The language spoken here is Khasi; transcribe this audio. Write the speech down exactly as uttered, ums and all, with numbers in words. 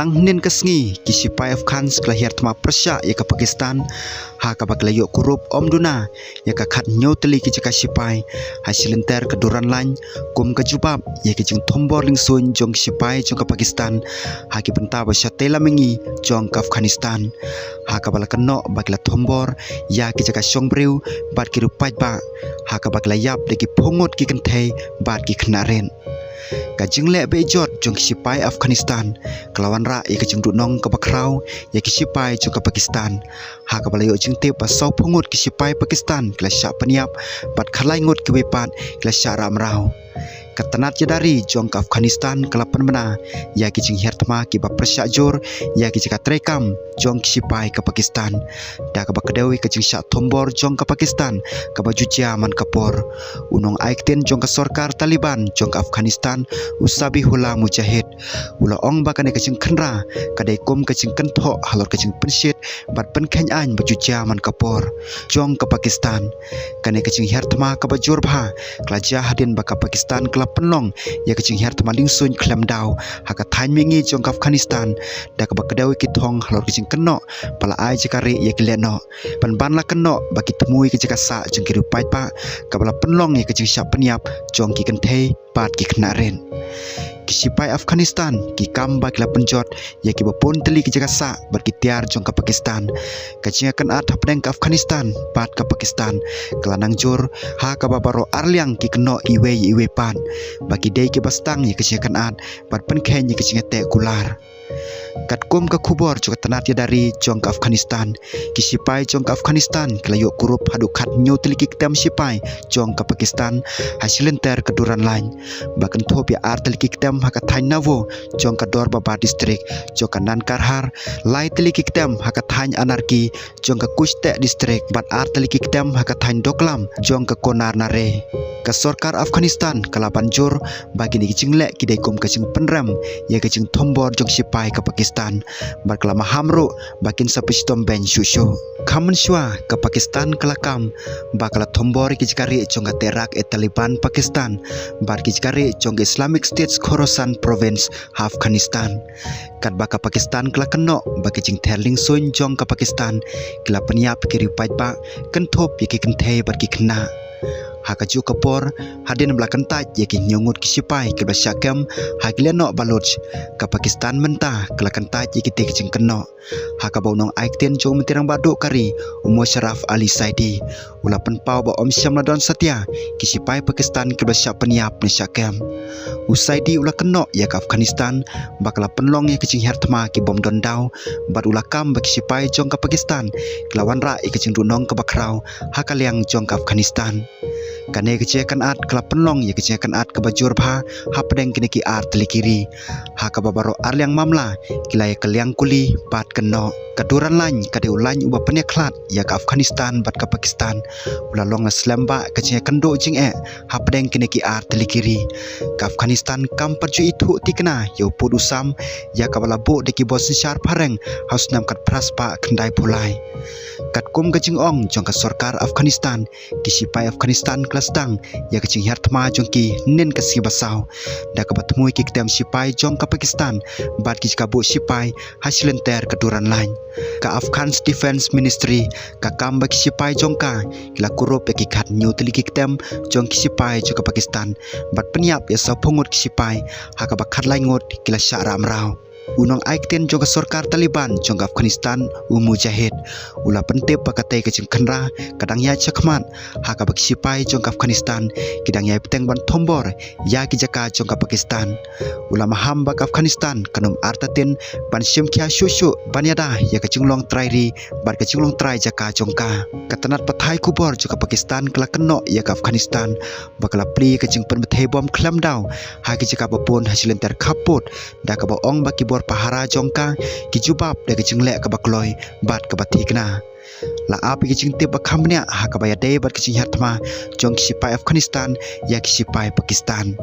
Tang hynnin ka sngi, ki sipai Afghan ki la hiar thma pyrshah ïa ka Pakistan, ha kaba ki la ïoh kurup ym duna ïa ka khathynñiew tylli ki jaka sipai ha shilynter ka Durand Line, kum ka jubab ïa ki jingthombor lyngsuiñ jong ki sipai jong ka Pakistan ha ki bynta ba shatei lam mihngi jong ka Afghanistan, ha kaba la kynnoh ba ki la thombor ïa ki jaka shong briew bad ki riew paidbah, ha kaba ki la ïap da ki phew ngut ki kynthei bad ki khynnah rit. Ka jingleh beh jot jong ki sipai Afghanistan ka la wanrah ïa ka jingduhnong kaba khraw ïa ki sipai jong ka Pakistan, ha kaba la ïoh jingtip ba saw phew ngut ki sipai Pakistan ki la shah pynïap bad khatlai ngut kiwei pat ki la shah rah mraw. Ka tnat ïada ri jong ka Afghanistan ka la pynbna ïa ki jinghiar thma kiba pyrshah jur ïa ki jaka treikam jong ki sipai ka Pakistan, da kaba kdew ïa ka jingshah thombor jong ka Pakistan kaba ju jia man ka por. U nongai ktien jong ka sorkar Taliban jong ka Afghanistan, u Zabihullah Mujahid, u la ong ba kane ka jingkhynra ka dei kum ka jingkynthoh halor ka jingpynshit bad pynkheiñ aiñ ba ju jia man ka por jong ka Pakistan. Kane ka jinghiar thma kaba jur bha ka la jia hadien ba ka Pakistan ka la pynlong ïa ka jinghiar thma lyngsuiñ khlem daw ha ka thaiñ mihngi jong ka Afghanistan, da kaba kdew ïa ki thong halor ka jingkynnoh ba la ai jaka rieh ïa ki lehnoh, pynban la kynnoh ba ki thmu ïa ka jaka sah jong ki riew paidbah, kaba la pynlong ïa ka jingshah pynïap jong ki kynthei bad ki khynnah rit. Ki sipai Afghanistan ki kam ba ki la pynjot ïa kiba bun tylli ki jaka sah bad ki tiar jong ka Pakistan. Ka jingïakynad hapdeng ka Afghanistan bad ka Pakistan ka la nang jur, ha kaba baroh arliang ki kynnoh iwei ïa iwei pat ba ki dei kiba sdang ïa ka jingïakynad bad pynkheiñ ïa ka jingïateh kular. Katkum ka khubor jong ka tnat ïada ri jong ka Afghanistan, ki sipai jong ka Afghanistan ki la ïoh kurup haduh khathynñiew tylli ki ktem sipai jong ka Pakistan ha shilynter ka Durand Line, ba kynthup ïa ar tylli ki ktem ha ka thaiñ Nawur jong ka Dor Babar District jong ka Nangarhar, lai tylli ki ktem ha ka thaiñ Anarki jong ka Kuchteh District bad ar tylli ki ktem ha ka thaiñ Doklam jong ka Konar Nare. Ka sorkar Afghanistan ka la ban jur ba kine ki jingleh ki dei kum ka jingpynrem ïa ka jingthombor jong sipai ka Pakistan, bad ka la maham ruh ba kin sa pynshitom beiñ shuh shuh. Kham mynshuwa ka Pakistan ka la kam ba ka la thombor ïa ki jaka rieh jong ka Tehrak-e-Taliban Pakistan bad ki jaka rieh jong ka Islamic State Khorasan Province ha Afghanistan, katba ka Pakistan ka la kynnoh ba ki jingther lyngsuiñ jong ka Pakistan ki la pynïap ïa ki riew paidbah, kynthup ïa ki kynthei bad ki khynnah. Ha kajuh ka por, hadien ba la kyntait ïa ki hynñiew ngut ki sipai kiba shah kem ha ki lehnoh Baloch, ka Pakistan mynta ka la kyntait ïa kitei ki jingkynnoh, ha kaba u nongai ktien jong u Myntri Rangbah Duh ka ri, u Musharraf Ali Zaidi, u la pynpaw ba ym shym la don satia ki sipai Pakistan kiba shah pynïap ne shah kem. U Zaidi u la kynnoh ïa ka Afghanistan ba ka la pynlong ïa ka jinghiar thma ki bym don daw, bad u la kam ba ki sipai jong ka Pakistan ki la wanrah ïa ka jingduhnong kaba khraw ha ka liang jong ka Afghanistan. Kane ka jingïakynad ka la pynlong ïa ka jingïakynad kaba jur bha hapdeng kine ki ar tylli ki ri, ha kaba baroh arliang mamla ki la ïa kyliang kuli bad kynnoh. Ka Durand Line ka dei u laiñ uba pynïakhlad ïa ka Afghanistan bad ka Pakistan. U la long la slem ba ka jingïakynduh jingeh hapdeng kine ki ar tylli ki ri. Ka Afghanistan kam pat ju ithuh thikna ïa u pud u sam ïa kaba la buh da ki bor synshar phareng ha u snem khatphra spah khyndaiphew lai. Katkum ka jingong jong ka sorkar Afghanistan, ki sipai Afghanistan ka la sdang ïa ka jinghiar thma jong ki hynnin ka sngi ba saw, da kaba thmu ïa ki ktem sipai jong ka Pakistan bad ki jaka buh sipai ha shilynter ka Durand Line. Ka Afghan Defense Ministry ka kam ba ki sipai jong ka ki la kurup ïa ki khathynñiew tylli ki ktem jong ki sipai jong ka Pakistan, bad pynïap ïa saw phew ngut ki sipai, ha kaba khatlai ngut ki la shah rah mraw. U nongai ktien jong ka sorkar Taliban jong ka Afghanistan, u Mujahid, u la pyntip ba katei ka jingkhynra ka dang ïaid shakhmat, ha kaba ki sipai jong ka Afghanistan ki dang ïai bteng ban thombor ïa ki jaka jong ka Pakistan. U la maham ba ka Afghanistan kan ym artatien ban shim khia shuh shuh ban ïada ïa ka jinglong trai ri bad ka jinglong trai jaka jong ka. Ka tnat pathai khubor jong ka Pakistan ka la kynnoh ïa ka Afghanistan ba ka la plie ïa ka jingpynbthei bom khlem daw ha ki jaka ba bun ha shilynter khappud, da kaba ong ba ki bor pahara jong ka ki jubab da ka jingleh kaba kloi bad kaba thikna. La ap ïa ka jingtip ba kham bniah ha kaba ïadei bad ka jinghiar thma jong ki sipai Afghanistan ïa ki sipai Pakistan.